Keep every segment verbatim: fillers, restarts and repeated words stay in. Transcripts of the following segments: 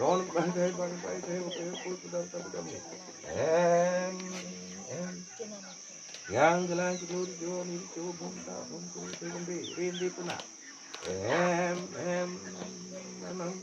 Ron pai thai, ban pai thai, oke, kul kudam, kudam. Em, em. Yang jalan, chiklo, chiklo, ni, chiklo, bum, ta, bum, chiklo, chiklo, bum, di, rin, di, puna. Em, em, anam,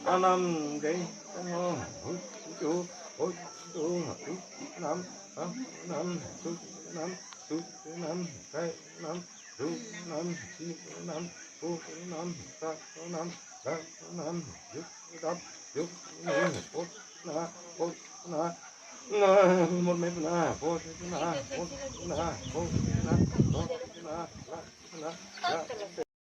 anam, gai, tang, ho, hu, chu, ho, chu, hu, nam, nam, nam, chu, nam, chu, nam, kai, nam, chu, nam, chi, nam, pu, nam, ta, nam, ta, nam, yu, dap, yu, nam, po, na, po, na, na, mor me, na, po, na, po, na, po, na, po, na, la, na, la.